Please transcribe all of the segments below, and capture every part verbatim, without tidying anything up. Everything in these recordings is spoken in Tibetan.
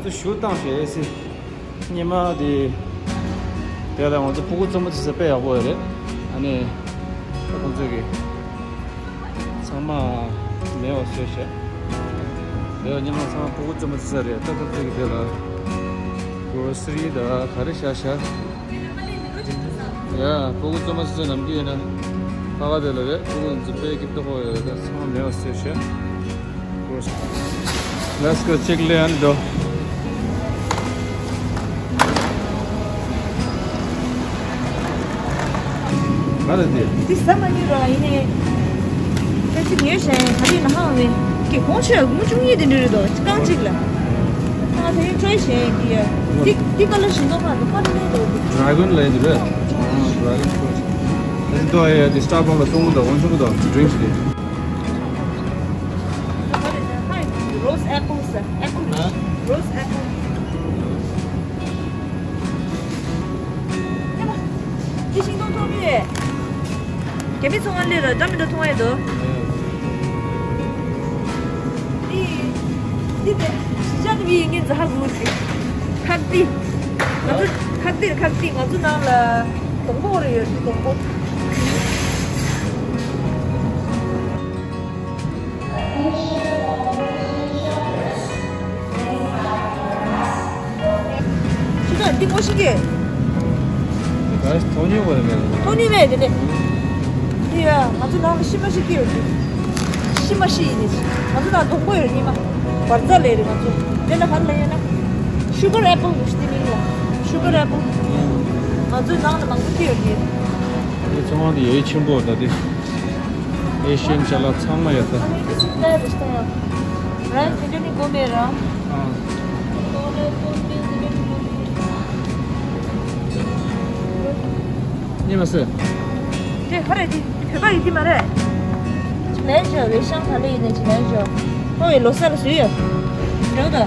ཞུ་བཏང་ཞེས་ཨེ་སི། ཉི་མ་དེ་དེ་ལ་ང་ཚོ་ཕྲུ་གུ་རྩེད་མོ་རྩེ་ས་དཔེ་ཡག་པོ་རེད། ཨ་ནི་ད་ཁོང་ཚོས་ཀྱི་ཚང་མ་མེད་པ་བཟོས་ཤག་དེ་ལ་ཉི་མ་ཚང་མ་ཕྲུ་གུ་རྩེད་མོ་རྩེ་ས་རེད། ད་ཁོང་ཚོས་ཀྱི་དེ་ལ་གོ་སི་རི་ད་ག་རེ་བཞག་ཤག་ཡ། ཕྲུ་གུ་རྩེད་མོ་རྩེ་ས་ནམ་རྒྱུན་ཡིན་ན་ཕ་ག་དེ་ལ་རེད། ཕྲུ་གུ་འཛིན་པའི་ཀི་ཏོ་ཧོ་ཡོད། ད་ཚང་མ་མེད་པ་བཟོས་ཤག Let's go check ལེ་ཨན་དོ། ག་རེ་དེ། འདི་ཟ་མ་ཉན་ར་ཡིན་ནའི། ད་ཅི་ཉོས་ཤག་ཡང་ག་རེ་ཡིན་ན་ཧ་མ་མེད། ཀྱི་གོང་ཆོད་མུ་ཆུང་ཡིན་དེ་འདྲ་རེད་དོ། རྐང་གཅིག་ལ། ཨ་དེ་ཡིན་ཊི་རའི་བྱས་ཡིན་གྱི་ཡ། འདི་འདི་ཀ་ལར་བཞིན་མདོག་ཁ་འདུག་ཀ་ལར་ལེན་འདུག Dragon ལེན་འདུག་རེད། Dragon fruit. ཨ་འདི་དོ་ཡ་འདི་Starbucks ལ་གཏོང་གི་འདུག་འོན་ཆུང་གི་འདུག drinks འདི། Rose apple ཟེར། apple ཨ། Rose apple ཨ་མ། འདི་ཤིང་སྡོང་མཐོང་གི་ཡོད། རྒྱ་མི་ཚོང་ཁང་སླེབས་ར་འདྲ་མི་འདྲ་མཐོང་ཡོད་དོ། འདི་འདི་དེ་གཞིས་ཆགས་ཀྱི་མི་ཡིན་ངེས་འཛའ་ཧ་གོ་ཟིག་ཁག་ཏི། ང་ཚོ་ཁག་ཏི་ཁག་ཏི་ང་ཚོ་ནང་ལ་སྡོང་པོ་རེ་ཡོད་དེ་སྡོང་པོ། ཁྱེད་ཅག་འདི་ངོ་ཤེས་ཀྱི། ད་ཐོ་ནི་བ་མེད། ཐོ་ནི་མེད་དེ་ནས། འདི་ཡ་ང་ཚོ་ནང་ལ་ཤི་མ་ཤི་ཀི་ཡོད་དེ། ཤི་མ་ཤི་ཡིན་ནི། ང་ཚོ་ནང་སྡོང་པོ་ཡོད་ཉི་མ། བར་རྩ་ལས་རེད་ང་ཚོ། དེ་ལ་ག་རེ་ལ་ཡོད་ན། Sugar apple ལུགས་ཤི་དེ་མིང་ལ། Sugar apple ང་ཚོའི་ནང་ལ་མང་པོ་ཁྱེར་ཡོད་དེ། དེ་ཚང་མ་དེ་ཡོད་ཆེན་པོ་ད་དེ། ཨེ་ཤི་ཡན་ཅ་ལག་ཚང་མ་ཡོད་ད། ཨ་ནི་དེ་ཤིང་རྟ་རེ་ཤི་ཡ། ར་དེ་ནི་གོ་མེད་ར། ཨ། ཉི་མ་སེ། དེ་ག་རེ་དེ་བོད་པ་ཡིན་གྱི་མ་རེད། ཅི་མེད་ཅོ་བའི་ཤང་ག་ལེ་ཡིན་ནི་ཅི་མེད་ཅོ། ཨོ་ཡི་ལོ་སར་སུ་ཡོད། རེད་ད།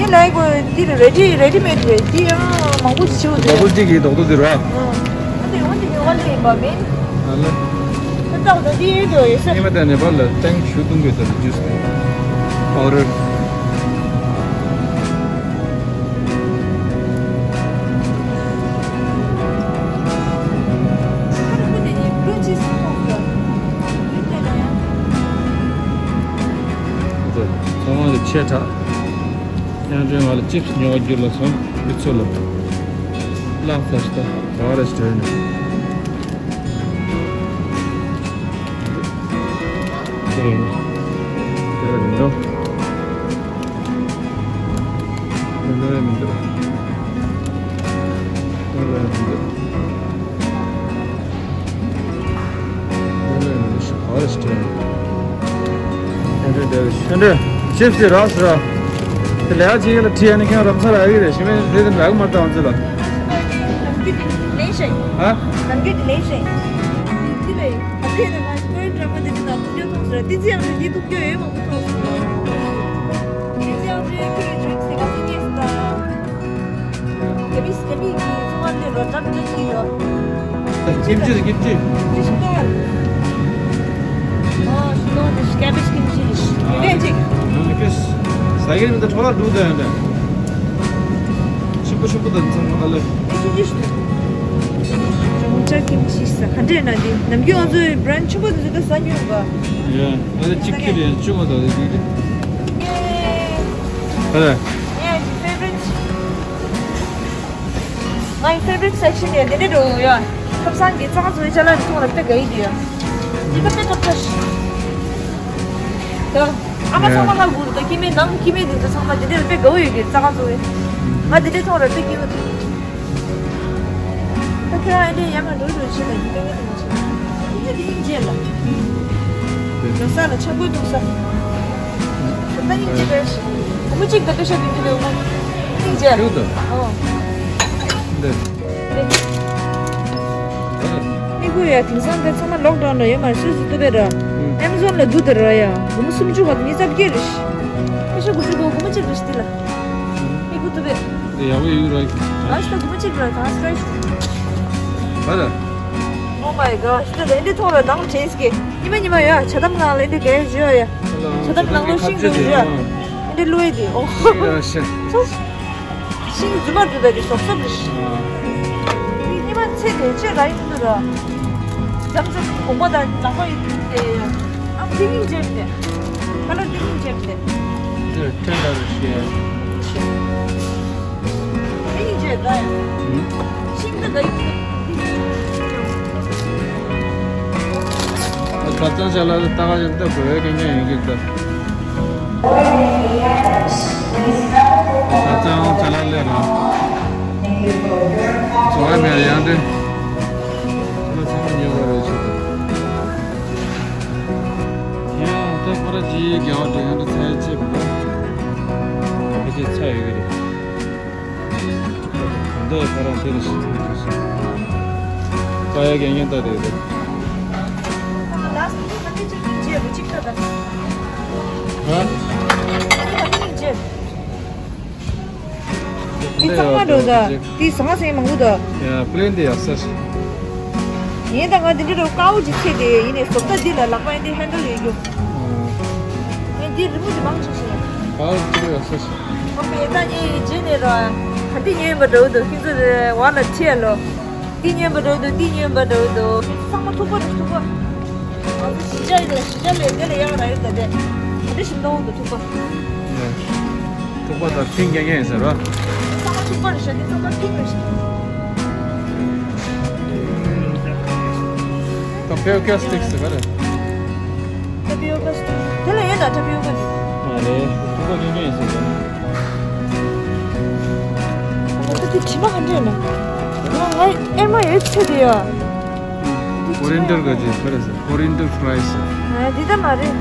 ངས་ལབ་དགོས་འདི་རེ་ཌི་རེ་ཌི་མེད་རེད། འདི་ཡང་མང་པོ་ཞིག་འདུག Bubble tea གི་རྡོག་རྡོག་འདི་རེད་བ། ཨ་འདི་འོ་འདི་ནི་ཝ་ལེ་ཡིན་པ་མིན། ཨ་ལེ། ད་ལྟ་འདི་ཡོད་དོ་ཡོད་ས། ངས་མ་ལྟ་ནེ་པཱལ་ལ་ཏེང་ཞུ་གཏོང་གི་ཡོད་ད་ཇུས་པའོ་ཌར། ཚང་མ་ལ་ཆེ་དྲགས། དབྱངས་ཅན་ང་ལ་ཅིབ་སི་ཉོ་བ་རྒྱུ་ལ་སོང་། མི་ཚོ་ལ་བརླག་ཚར་ཤི་ད་ག་བ་རེ་ཞིག་དྲན་ནས། དེ་རེད་མི་འདུག་དེ་འདྲ་རེད་མི་འདུག་དེ་འདྲ་རེད་མི་འདུག་ཅིབ་སི་རག་སི་ར། དེ་ལས་ཅིག་ལ་ཁྲིད་ཡ་ནི་ཁྱེད་རང་རམ་ས་ར་ཡི་རེད་ཞི་མེད་དེ་དེ་འདྲ་གི་མ་བཏང་ཚུལ་ལ། ཧ། ཁེམ་ཅི་རེད། ཁེམ་ཅི། ཨོ་ཤི་ཏོ་དེ་ཁེ་བེ་ཇི་ཁེམ་ཅི་རེད། ཡོད་ཅིག་ཨ་ནི་ཀེས་ཟ་གི་མི་འདུག་ཁྲོ་ལ་འགྲོ་དང་ཡང་དང་། ཆུ་པོ་ཆུ་པོ་དང་ཚང་མ་ཨ་ལེ། ཁེམ་ཅི་ཞུ། ཅོང་ཅ་ཁེམ་ཅི་ཟ་ག་འདྲས་ན་འདི་ནམ་རྒྱུན་ང་ཚོའི་བྷི་རན་ཆུ་པོ་དེ་ཚོ་ད་ཟ་མྱོང་ག་ཡ། ཨ་ལེ་གཅིག་ཁྱེར་ཡ་ཆུ་མོ་དང་དེ་དེ། ཨ་ལེ། Yeah, it's favorite. My favorite section ཡ་དེ་འདྲ་འགྲོ་ཡ། ཁབ་སང་གི་ཙག་ཙོག་ཡི་ཅ་ལག་མཐོང་རབ་ཏེ་དགའ་ཡི་དེ་ཡ། འདི་ད་དཔེ་ཁབ་ཚ་ཞིག་ད་ཨ་མ་ཚང་མ་ཧ་གོ་རུ་ད་ཁྱི་མེད་ནང་ཁྱི་མེད་དེ་ཚོ་ཚང་མ་དེ་འདྲ་དཔེ་དགའ་བོ་ཡོད་གི་ཙག་ཙོག་ཡི། ང་དེ་འདྲ་མཐོང་རབ་ཏེ་སྐྱིད་པོ་འདུག་ད་ཁྱོད་རང་ཨེ་འདྲ་ཡ་མ་འགྲོ་འགྲོ་བྱེད་ད་འདི་ལྟ་བུ་དེ་མ་བྱེད། ཁྱི་མེད་དེ་སྙིང་རྗེ་ལ། ལོ་ས་ལ་ཆབ་གོས་གཏུགས་ས། ད་སྙིང་རྗེ་པས། བུ་མོ་གཅིག་ད་སྐད་ཆ་འདི་འདི་ལས་འོང་། སྙིང་རྗེ། ཡོད་དོ། ཨོ། འདི། ཨེ་ཁུ་ཡ་དེང་སང་དེ་ཚང་མ་ལོག་ཌའུན་ལ་ཡོད་མ་རེད། སུས་སུ་ཏུ་བེ་ར། ཨེ་མ་ཟོན་ལ་འདུག་དེ་ར་ཡ། སྒོར་མོ་སུམ་ཅུ་བ་ཉིས་རྩ་བརྒྱད་རེད། ཕ་ཤ་དགུ་བཅུ་གོ་སྒོར་མོ་གཅིག་རེད་ཤི་དེ་ལ། ཨེ་གུ་ཏུ་བེ། དེ་ཡག་པོ་ཡོད་ར། ཨ་ཤ་སྒོར་མོ་གཅིག་ར་གང་སི་ཀྲེ་ཤི། ཨོ་མའི་གོཌ། ཤི་དེ་ལ་འདི་ཐོང་ར་དང་ཆེན་སི་ཀེ། ཉི་མ་ཉི་མ་ཡ་ཆ་དམ་ནང་ལ་འདི་གས་བཞི་ཡ། ཆ་དམ་ནང་ལོ་ཤིང་འདུག་བཞི་ཡ། འདི་ལུས་དེ་ཨོ། ཤིང་རྫུན་མ་འདུག་ད་དེ་ཟོག་སོབ་རེད། ཨ། ཉི་མ་ཚེ་དེ་ཆེ་ར་ཡིན་འདུག་ར། འཇམ་འཇམ་གོང་མ་དང་ནག་པ་ཡིན་ཏེ། ཨ་ཏི་ཉིན་ཇེབ་ཏེ། ཁ་ལ་ཏི་ཉིན་ཇེབ་ཏེ། འདིར་ཐོན་ད་རུ་ཤེས། ཏི་ཉིན་ཇེབ་ད་ཡ། ཨུམ། ཤིང་ད་ག་ཡིན་འདུག་ཏི་ཉིན་ཇེབ། ཨ་ཁ་ཚང་ཅ་ལག་ཏ་ག་ཅན་ད་གོ་བའི་གན་གན་ཡིན་གྱི་ད། ད་ཚང་ཅ་ལག་ལས་ར། ཚོ་བ་མེར་ཡང་དེ། ཚང་མ་ཉོ་བ་རེད་ཆེ། ཡང་ད་ཁོ་ར་ཅིའི་རྒྱལ་བ་དེ་ཡང་དུ་ཚ་ཡ་ཆེ་བ། ཁ་ཆེ་ཚ་ཡོད་གི་རེད། འདི་ཁ་ར་དེ་རེད་ཤི། ཀ་ཡ་རྒན་རྒན་ད་རེད་རེད། ལ་སི་ཊི་ཁ་ཏི་ཅིག་ཅེ་རུ་ཅིག་ཤ་ད། ཧ། ཁ་ཏི་ཅེ། འདི་གཙང་མ་འགྲོ་ད། འདི་ཟ་མ་ཟ་མཁན་མང་པོ་འདུག་ཡ་པི་ལེན་འདི་ཡག་ས་ཞིག་ངས་ད་ང་འདི་འདྲ་རུ་དཀར་པོ་ཅིག་ཚེ་དེ་ཡིན་ནས་བཟོ་ལྟ་འདི་ལ་ལག་པ་ཡིན་འདི་ཧན་ཌལ་ཡོད་རྒྱུ། ཨ་འདི་རི་མོ་ཅིག་མང་ཆེ་ཞིག་ཡ། དཀར་པོ་ཅིག་ཡག་ས་ཞིག་ཨོ་ཀེ་ད་ངས་རྗེས་ནས་རོ། ག་འདི་ཉོས་པ་འགྲོ་འདུག་ཁྱེད་ཚོ་རེ་བ་ལ་ཁྲིད་ཡ་ལོ། འདི་ཉོས་པ་འགྲོ་འདུག་འདི་ཉོས་པ་འགྲོ་འདུག་ཚང་མ་ཐུག་པ་རེད་ཐུག་པ། ང་ཚོ་གཞིས་ཆགས་ཡིན་ལ་གཞིས་ཆགས་ལས་དེ་ལས་ཡག་ར་ཡོད་ད་དེ། ག་འདི་ཞིམ་ཏོང་འདུག་ཐུག་པ། ཐུག་པ་དང་ཐིང་རྒྱག་མཁན་ཡིན་ཟེར་བ། ཐུག་པ་རེད་ཤག་འདི་ཐུག་པ་ཐིང་རེད་ཤག་ད་པེའུ་ཀེ་སི་ཊིག་ཟེར་ག་རེད། ཊ་པི་ཡོ་ཀ་སི་ཊིག་དེ་ལ་ཡོད་ད་ཊ་པི་ཡོ་ཀ་ནི། མ་རེད། ཐུག་པ་རྒྱག་མཁན་ཡིན་ཟེར་བ། ད་དེ་དྲི་མ་ག་འདྲ་ཡོད་ན། ང་ང་ཨེར་མ་ཡོད་ཚད་དེ་ཡ། ཀོ་རིན་ཌར་ག་ཅིག་ག་རེ་ཟེར། ཀོ་རིན་ཌར་ཕ་རའི་སི། ཨ་འདི་ད་མ་རེད།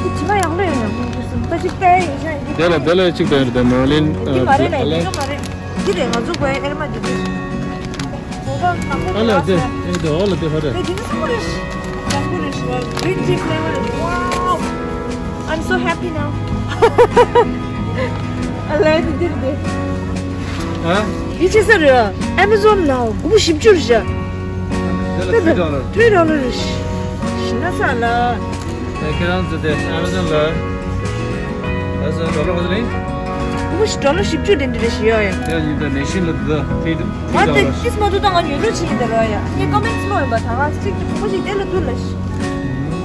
འདི་ཇི་མ་ཡག་ལོས་ཡོད་ན་ཁོང་ཚོས་ད་ཅིག་ལྟ་ཡིན་ཤག་འདི། དེ་ལ་དེ་ལ་ཅིག་དང་ཡོད་དེ་མར་ལིན། འདི་མ་རེད་ལ་འདི་ཚོ་མ་རེད། འདི་རེད་ང་ཚོ་དགོས་ཨེར་མ་འདི་འདི། ཨོ་ད་ནག་པོ་ཨ་ལ་དེ་ཨེ་འདི་ཨོ་ལ་དེ་ཧ་རེད། འདི་འདི་ཚོ་མ་རེད། ནག་པོ་རེད་ཤག Green tea flavor. Wow. I'm so happy now. ཨ་ལས་འདི་འདི་རེད། ཨ། འདི་ཆེ་ས་རེད། ཨེ་མ་ཟོན་ལ་སྒོར་མོ་བཞི་བཅུ་རེད་ཤག་དེ་ལ་ཐི་ཌོ་ལར། ཐི་ཌོ་ལར་རེད། ཤི་ན་ས་ལ། ད་ཁྱེད་རང་ཚོ་དེ་ཨེ་མ་ཟོན་ལ། ཨེ་ཟོན་ཌོ་ལར་ག་ཚོད་རེད། སྒོར་མོ་ཞིག་ཌོ་ལར་བཞི་བཅུ་དེ་འདྲ་རེད་ཤག་ཡོད་ཡ། དེ་ཡིན་ད་ནེ་ཤན་ལ་དེ་ཐི་ཐི་ཌོ་ལར། ང་དེ་ཏིས་མ་ཐུབ་ད་ང་ཉོ་རོགས་བྱེད་ཀྱི་དེ་རོ་ཡ། ངས་ཀོ་མེན་ཊི་མ་ཡོང་པ་ད་ང་གཅིག་དེ་སྒོར་མོ་ཞིག་དེ་ལ་ཐུབ་ལ་ཤི།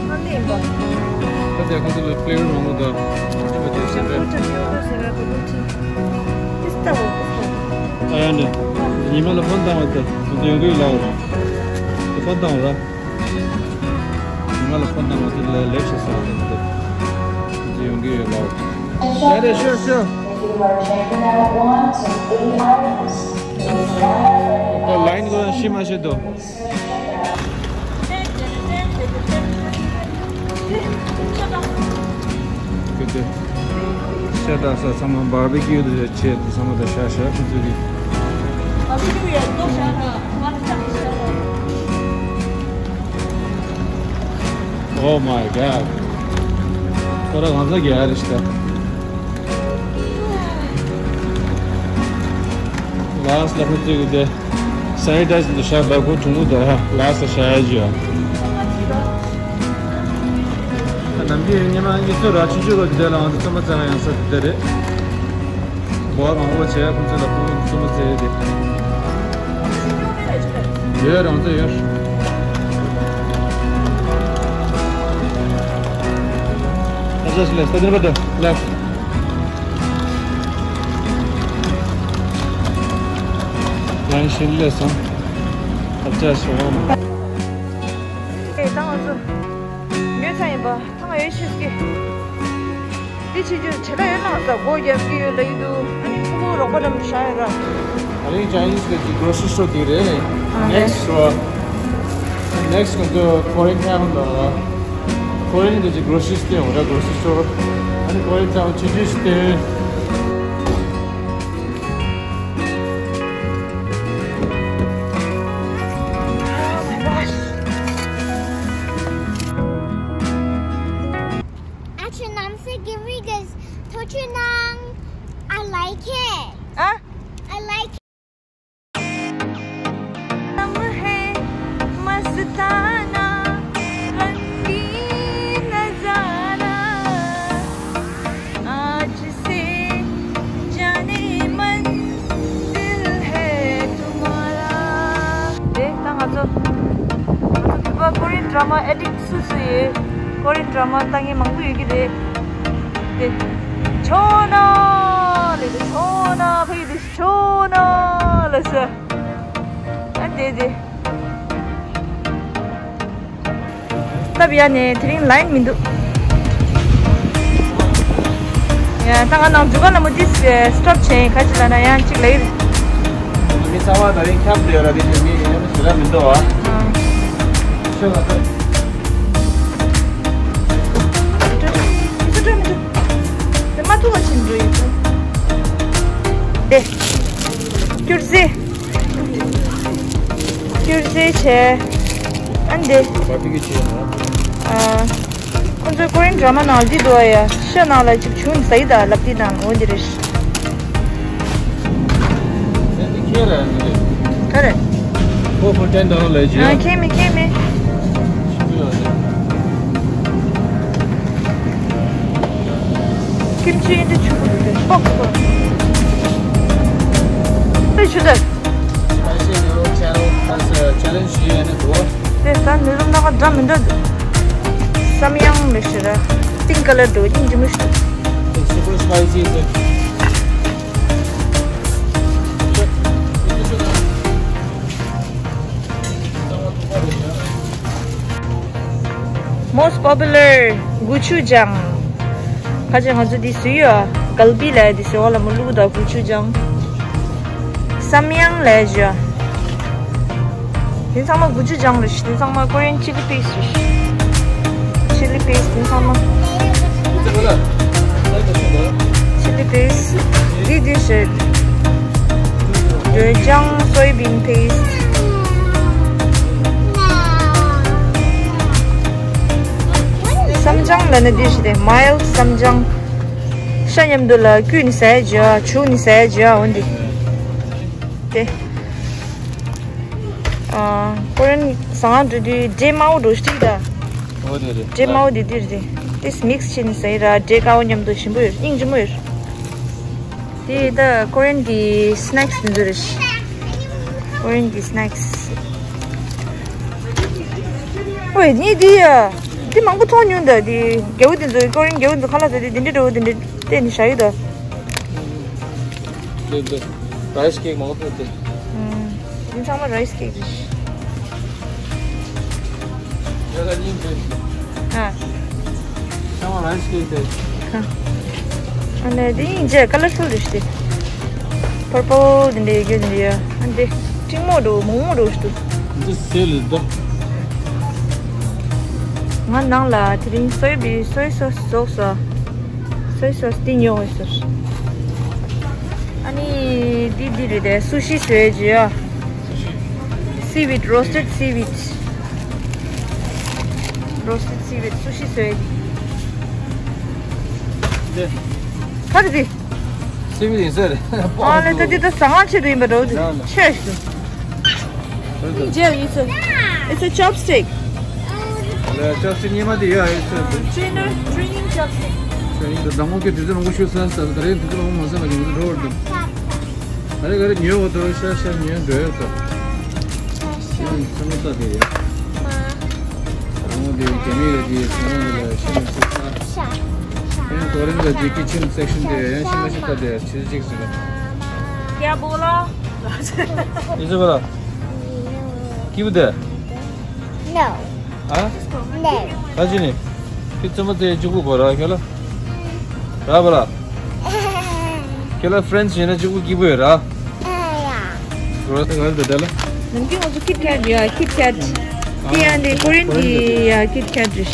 ང་ལས་ཡིན་པ། ད་དེ་ཁོང་ཚོ་ལ་ཕི་ལེ་བར་མང་པོ་དང་། ཅི་མ་དེ་ཤ་ཤ་ཁྲ་ཁྲ་ཁྲ་ཁྲ་ཁྲ་ཁྲ་ཁྲ། ཏིས་ལྟ་བོ་ཏིས་ལྟ་བོ། ཨ་ཡ་འདྲ། ཉི་མ་ལ་ཕོན་བཏང་བ་དེ་ང་ཚོ་ཡོང་གི་ཡོད་ལ། དེ་ཕོན་བཏང་བ་ར། ཉི་མ་ལ་ཕོན་བཏང་བ་དེ་ལ་ལེགས་ཤོས་ཟེར་བ་དེ་ང་ཚོ་ཡོང་གི་ཡོད་ལ། ཡ་རེད་ཤོད་ཤོད། ད་ལ་ཡིན་གོ་ཤི་མ་ཤི་དོ། ཁྱོད་ཚོས་ཤ་སྟག་ས་ཚང་མ་བར་བི་ཀིའུ་དེ་ཆེད་དུ་ཚང་མ་དང་ཤ་ཤ་ཁྱོད་ཚོས་ཀྱི། བར་བི་ཀིའུ་ཡ་ཏོག་ཤ་ན་ང་ལ་ཅག་ཤ་ན། Oh my god. ཁོ་ར་གང་ཟག་གི་ཨ་རི་ཤ་ད། ལ་སི་ལ་ཁོ་ཚོས་ཀྱི་དེ། སེ་ནི་ཊའི་ཛར་འདི་བཞག་པ་ཁོ་གྲུང་པོ་འདུག་ཧ། ལ་སི་བཞག་ཡ་ཅིག་ཡོད། ད་ནམ་རྒྱུན་སྔོན་མ་ངེད་ཚོ་ར་ཆུང་ཆུང་སྐབས་དེ་ལ་ང་ཚོ་རྩམ་པ་བཙལ་ཡང་ས་དེ་འདྲ་རེད། འབོར་མང་པོ་བྱས་ཁོ་ཚོ་ལ་ཕུལ་རྩམ་པ་བཙལ་ཡ་དེ། ཡོད་རང་ཚོ་ཡོད། ཨ་ཅག་ལེ་སྟ་དེ་ར་པ་ད་ལེབ། ཡང་ཤིན་ལས་སོང་། ཨ་ཅག་ཤོག་ཨ་མ། ཨེ་ད་ང་ཚོ་ཉོས་ཚར་ཡིན་པ་ཐང་ཡོད་ཤེས་ཀྱི། འདི་ཕྱི་རྒྱུ་བྱེད་ལ་ཡོད་ན་ས་སྒོ་རྒྱབ་ཀྱི་ཡོད་ལ་ཡིན་འདུག་ཨ་ནི་ཕུ་བོ་རོགས་པ་འདྲ་མི་ཤ་ཡོད་ར། ཨ་ནི་ཅའི་ནིས་གི་གྲོ་སི་སི་ཊོར་དེ་རེད། ཨ་ནེག་སི་ཊི་ར། ནེག་སི་ཊི་ང་ཚོ་ཀོ་རི་ཡན་ཊའོན་ལ། ཀོ་རི་ཡན་གྱི་གྲོ་སི་སི་སྟེང་འོ་ར་གྲོ་སི་སི་ཊོར། ཨ་ནི་ཀོ་རི་ཡན་ཊའོན་ཆུ་ཆུ་སྟེང་། Oh my gosh. Like it. Huh? I like it. हम है मस्ताना, रंगीन नजारा, आज से जाने मन दिल है तुम्हारा। དེ་ད་ང་ཚོ་ང་ཚོ་བོད་པ་Korean drama addict སུ་སུ་ཡོད། Korean drama ལྟ་མཁན་མང་པོ་ཡོད་ཀྱི་རེད། དེ་ཆོ་ན་ལེ་དེ་ཆོ་ན་ཕ་ཡི་དེ་ཆོ་ན་ལེ་ཟེར། ཨ་དེ་དེ། སྟབས་ཡག་ནས་དེ་རིང་ལའིན་མི་འདུག་ཡ་ད་ང་ནང་འཛུལ་ག་ལ་མོ་ཏིས་སི་ཊོབ་བྱས་ཡིན། ག་ཅི་ལ་ན་ཡང་གཅིག་ལ་ཡིན། མི་གསར་བ་ད་རིང་ཁྱབ་བསྡད་ཡོད་ར། དེ་དུས་མི་ཡང་ཞེ་དྲག་མི་འདུག་ཨ། ཨ། ཤོད་ལ་ད། མི་འགྲོ་མི་འགྲོ་མི་འགྲོ། དེ་མ་ཐུག་པ་ཕྱིན་འགྲོ་ཡིན་ཚོ། དེ། སྐྱུར་རྩི། སྐྱུར་རྩི་བྱས། ཨ་འདི། བར་པི་ཀྱུ་བྱས་ཡོད་ན། ཨ། ཁོ་ཚོའི་Korean drama ནང་འདི་འདུག་ཨ་ཡ། ཤ་ནང་ལ་ཅིག་བྱུང་ཟ་ཡི་ད་ལབ་དེ་དང་འོ་འདི་རེད། ཨེ་འདི་ཁྱེད་ར་འདི་རེད། ག་རེ། Four for ten dollar ལས་ཀྱི། ཨ་ཁྱེད་མི་ཁྱེད་མི། ཆུ་ཡོད་རེད། ཀིམ་ཅི་ཨིན་དྲ་ཆུ་བུར་དེ་པོག་པོག་དེ་ཆུ་དར། Spicy noodle channel, that's a challenge here in the door. དེ་ས་ནུ་རུམ་ནག་འདྲ་མི་འདྲ་འདུག་བསམ་ཡང་མི་ཤེས་ར། Pink color འདུག་སྙིང་རྗེ་མོ་ཞིག It's super spicy, is it? Most popular gochujang. ཁ་ཅིག་ང་ཚོ་འདི་བཟོས་ཡོད། གལ་པི་ལ་འདི་བཟོས་པ་ལ་མོ་ལུག་དང་gochujang། བསམ་ཡང་ལ་བཟོས། དེ་ཚང་མ་gochujang རེད་ཤག་དེ་ཚང་མ་Korean chili paste རེད་ཤག Chili paste དེ་ཚང་མ། Chili paste འདི་འདི་ཞིག Doenjang soybean paste། བསམ་ཡང་ལབ་ན་འདི་ཞིག་སྟེ། mild བསམ་ཡང་། ཤ་མཉམ་དུ་ལ་བསྐུས་ནས་ཟ་ཡ་བྱོས། བྱུག་ནས་ཟ་ཡ་བྱོས། འོ་འདི། དེ། ཨ། Korean ཟ་ཁང་འགྲོ་དུས་འབྲས་དམར་པོ་འདྲ་བོ་ཞིག་ད། འོ་དེ་རེད། འབྲས་དམར་པོ་དེ་འདི་རེད། དེ་mix བྱས་ནས་ཟ་ཡི་ར། འབྲས་དཀར་པོ་མཉམ་དུ་ཞིམ་པོ་ཡོད། སྙིང་རྗེ་མོ་ཡོད། དེ་ད་Korean གི་snacks དེ་ཚོ་རེད། Korean གི་snacks། ཨོའི་ནི་དེ་ཡ། དེ་མང་པོ་མཐོང་མྱོང་ད། དེ་རྒྱལ་པོ་དེ་ཚོ་Korean རྒྱལ་པོ་དེ་ཚོ་ཁ་ལག་ཟ་དེ་དེ་འདྲ་འདྲ་བོ་དེ་འདྲ་བལྟས་ནས་བཞག་ཡོད་ད། དེ་དེ་rice cake མང་པོ་དེ། ཨུམ། དེ་ཚང་མ་rice cake རེད། ཡ་ད་ཉིན་དེ། ཨ། ཚང་མ་rice cake དེ། ཨ་ནི་དེ་ཡིན་རྗེས་colorful རེད་ཤག་དེ། Purple དེ་འདྲ་ཡོད་རྒྱུ་དེ་འདྲ་ཡོད། ཨ་འདི་སྤྲིན་མོ་འདྲ་བོ་མོག་མོག་འདྲ་བོ་ཞིག་འདུག་འདི་སེལ་ལེ་ད། ང་ནང་ལ་དེ་རིང་soy sauce soy sauce ཟོས་སོང་། Soy sauce དེ་ཉོ་འོས་སོ། ཨ་ནི་འདི་འདི་རེད་དེ། sushi བཟོས་ཀྱི་ཡ། Seaweed, roasted seaweed. Roasted seaweed, sushi བཟོས་ཀྱི། དེ། ག་རེ་དེ། Seaweed ཡིན་ས་རེད། ཨ་ལེ་ད་འདི་ད་ཟ་ཁང་ཆེད་དུ་ཡིན་པ་འདྲ་བོ་དེ། ཡ་ལ། ཆེ་ཞིག་འདུག Jail, it's a, it's a chopstick. ལ་chopstick གཉིས་མ་དེ་ཡོད། ཨེ་ཚོད་དེ། Trainer, training chopstick. Training དང་མདང་དགོང་ཁྱོད་དུས་ཚོད་མང་པོ་ཤོད་ས་ས་ད་རེས་དུས་ཚོད་མང་པོ་མ་ཟ་ལ་ཉོ་འགྲོ་བར་འདུག་ག་རེ་ག་རེ་ཉོས་འོ་དོ། ཤ་ཤ་ཉོས་འགྲོ་ཡོད་དོ། ཤ་ཤ་ཉོས་ས་མོ་ས་དེ་ཡོད། དང་པོ་དེ་རྒྱ་མི་རེད་དེ་ས་མོ་དེ་ལ་ཤ་མ་ཤི་ས། ཡང་གོ་རིན་དང་དེ་kitchen section དེ་ཡང་ཤ་མ་ཤི་ས་དེ་ཆེ་གཅིག་ཟེར། क्या बोला? इसे बोला। किबुदे? No. हाँ? No. काजी नहीं। फिर तुम तो ये जुगु बोला क्या ला? क्या बोला? क्या ला friends ये ना जुगु किबु है रा? हाँ, या। रोज तो घर दे डाला। नमकीन वो तो Kit Kat या, Kit Kat। हाँ, ये आंदे Korean की या Kit Kat रिश।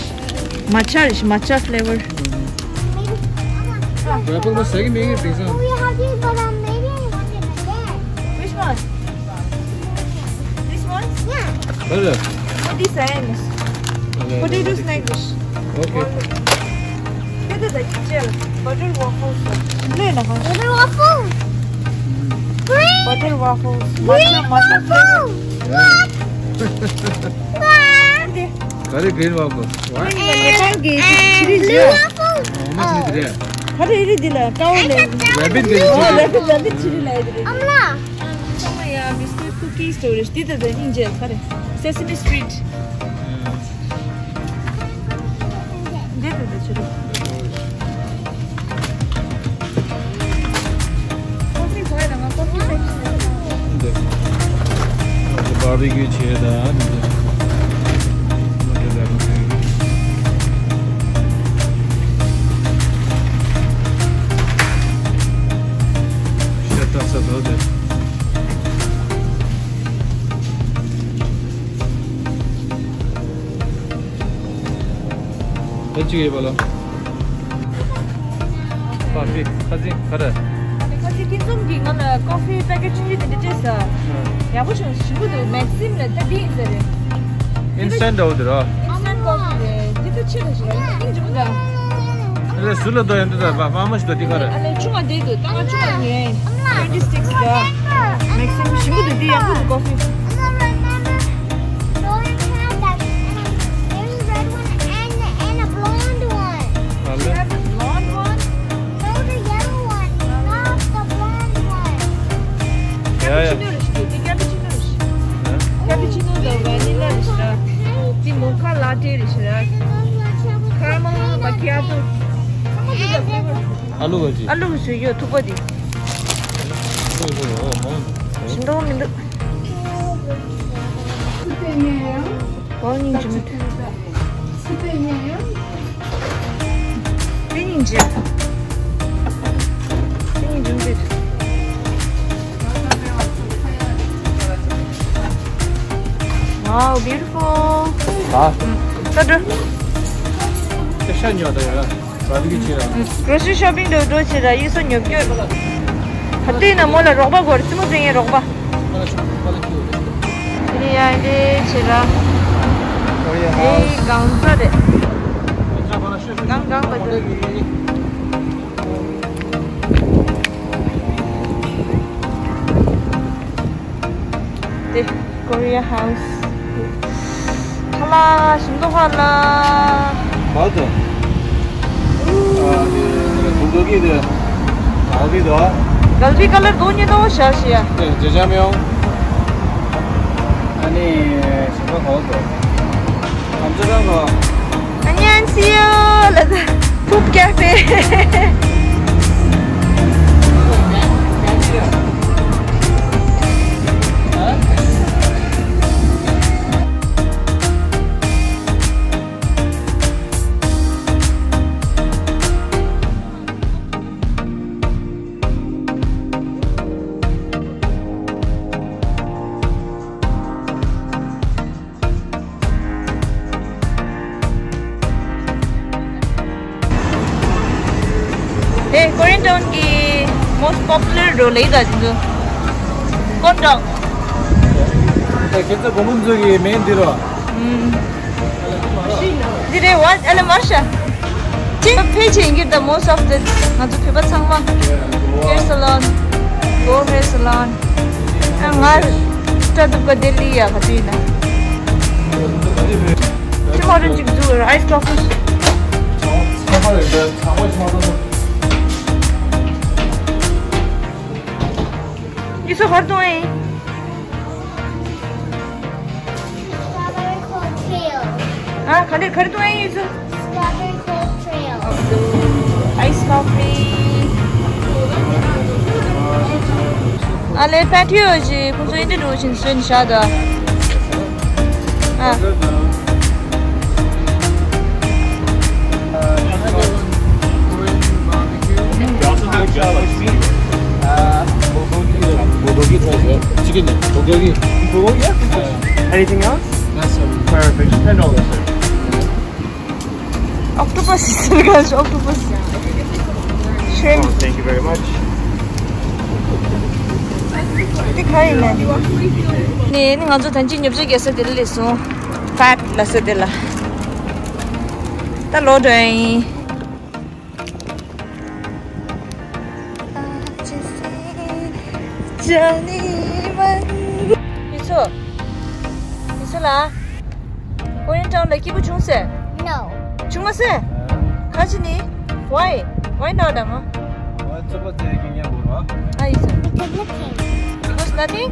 Matcha रिश, matcha flavor। Wrapper में सही में ये pizza। We have these, but, um, maybe I want it again. Which one? This one? Yeah. What is that? What is that? Okay. Potato snack dish. Okay. འདི་ད་ཅི་བྱས་ལ། Butter waffles ལས་ན་ཧ། Butter waffles. Green. Butter waffles. Green matcha, matcha waffles. Flavor. What? འདི། ག་རེ་green waffles? What? ནེ་པཱལ་གྱི་ཆི་རི་ཇི། Blue waffles. ཨོ་མ་ཆི་རི་རེད། ག་རེ་རི་འདི་ལ་ཀའོ་ལེ། Rabbit གྱི་ཨོ་ཆི་རི། Rabbit, rabbit ཆི་རི་ལ་ཡི་རེད། ཨ་མ་ལགས། ཚང་མ་ཡ་biscuit cookies སྟོར་རེ་འདི་ད་ད་ཉིན་རྗེས་ག་རེ། Sesame Street. འདི་ད་ད་ཆི་རི། འདི། Barbecue བྱས་ད་འདི། Shut up, shut up. ད་ཅི་ཡོད་པ་ལ། ཀོ་ཕི་ཁ་ཟིན་ག་རེ། ཁ་ཟིན་ཁྱེད་ཚོ་གིས་ང་ལ་ཀོ་ཕི་པེ་ཀེ་ཊི་ཆུང་ཆུང་དེ་འདྲ་སྤྲད་ས། ཡག་པོ་བྱུང་། ཞིམ་པོ་འདུག Maxim ལ་ད་འདི་ཡིན་ས་རེད། Instant འདྲ་བོ་དེ་ར། Instant coffee རེད། འདི་ད་ཆེ་ད་ཞིག་རེད། ཨ་ལས་ཟུར་ལ་འདོགས་ཡ་འདི་ད་པ་པ་མ་ཞིག་འདོགས་འདི་ག་རེ། ཨ་ལས་ཆུང་བ་འདི་འདུག་ད་ང་ཆུང་བ་ཉོས་ཡིན། Twenty six ད། Maxim ཞིམ་པོ་འདུག་འདི་ཡག་པོ་འདུག་ཀོ་ཕི། Remember, Roland had that, and there's a red one and, and a blonde one. She has a blonde one. No, the yellow one, not the blonde one. Yeah, yeah. Cappuccino རེད་ཤག་འདི་cappuccino རེད་ཤག Cappuccino དང་vanilla རེད་ཤག་འདི་mocha latte རེད་ཤག Caramel macchiato. ཚང་མ་འདི་ལ་flavor། ཨ་ལུ་ག་ཅི། ཨ་ལུ་བཟོས་ཡོད་ཐུག་པ་འདི། ཨོ་ཧོ། ཞིམ་མདོག་མི་འདུག་ཨོ་སྙིང་རྗེ་མོ། དེ་སྙིང་རྗེ། དེ་སྙིང་རྗེ་མོ་དེ། Wow, beautiful. ད། ད་འགྲོ། ཤ་ཉོ་ད་ཡོད། Barbecue བྱེད་ར། Grocery shopping འགྲོ་འགྲོ་བྱེད་ར། ཡིག་ཚང་ཉོ་རྒྱུ། ད་ལྟའི་ན་མོ་ལ་རོགས་པ་དགོས་རེད། རྩེད་མོ་རྩེ་མཁན་རོགས་པ། དེ་ནས་ཡ་འདི་བྱེད་ར། ཨེ་གང་ས་རེད། གང་གང་ལ་འགྲོ། དེ། Korea House. ཁ་ལག་ཞིམ་མདོག་ཁ་ལག What? ཨ་ནི་བུ་ག་གི་དེ། ཨ་གི་དོ། གལ་པི་ཀ་ལར་དོ་ཉེ་དོ་ཤ་ཤི་ཡ། ཨེ་ཇེ་ཇ་མེའོ། ཨ་ནི་ཞིམ་པ་གོ་དོ། ཨམ་ཅོག་གང་གོ། 안녕하세요. ལ་ད་ཕུབ་ཀ་ཕེ། དེ་Korean Town གི་most popular འགྲོ་ལེ་ད་འདི་ཚོ། Korean Town། ཨེ་ཁྱེད་ཚོ་གོང་མ་ཚོ་གི་མིང་འདི་རོ། ཨུམ། འདི་རེད་བ། ཨ་ལེ་མར་ཤ། ཅི་ཕལ་ཆེར་ཡིན་གྱི་ད། Most of the ང་ཚོ་བོད་པ་ཚང་མ། Hair salon. Go hair salon. ཨ་ང་སྐྲ་གཏུབ་ག་ལྡི་ལི་ཡ་ག་དུས་ན། ཊི་མོ་ཊོ་གཅིག་བཟོ། Ice coffee. ཡིག་ཚང་ག་རེ་གཏོང་ཡིན། Strawberry Cold Trail. ཨ་ག་རེ་ག་རེ་གཏོང་ཡིན་ཡིག་ཚང་། Strawberry Cold Trail. Ice coffee. ཨ་ལེ་patio ཞིག་ཁོང་ཚོ་ཨིན་ཏྲ་ཌུ་ཤིན་བཟོས་ནས་བཞག་ད། ཨ། We also have Japanese meat. Uh, bulgogi, bulgogi, chicken, bulgogi. Bulgogi, yeah. Anything else? That's all. Perfect. Ten dollars, sir. Octopus is, guys, octopus. Shrimp. Oh, thank you very much. འདི་ག་ཡིན་ནས། ནི་ནི་ང་ཚོ་ད་ཅི་ཉོ་ཆ་རྒྱག་ས་དེ་ལ་སླེབས་སོང་། Fab ལབ་ས་དེ་ལ། ད་ལོག་འགྲོ་ཡ་ཡིན། ཡིན་ཚོ། ཡིན་ཚོ་ལ། ཀོ་རི་ཡན་ཊའུན་ལ་སྐྱིད་པོ་བྱུང་ཟེར། No. བྱུང་མ་ཟེར། ག་ཅི་ནི། Why? Why not, ཨ་མ། ཨ་ཡིན་ཚོ། Because nothing.